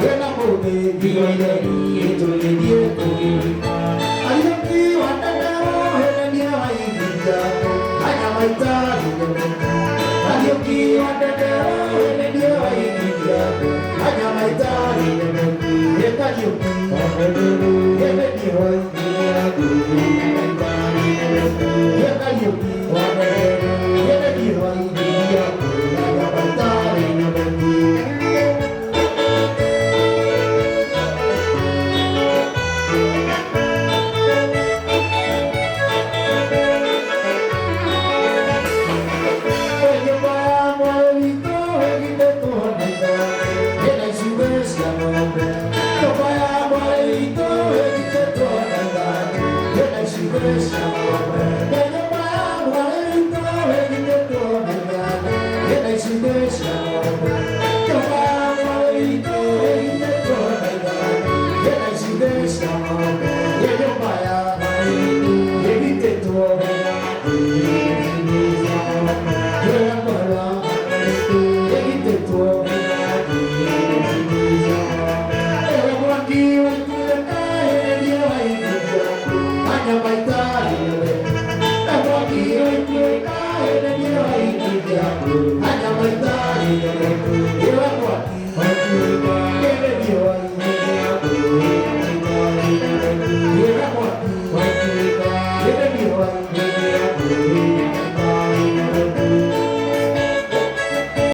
Yena mũthĩ igo itheri tũgĩthiĩ kũgĩrima. Ariũki wa Ndandaro henania wa ihinda anya maita gĩthemene. Ariũki wa Ndandaro henania wa ihinda anya maita gĩthemene. Kariũki henania wa ihinda.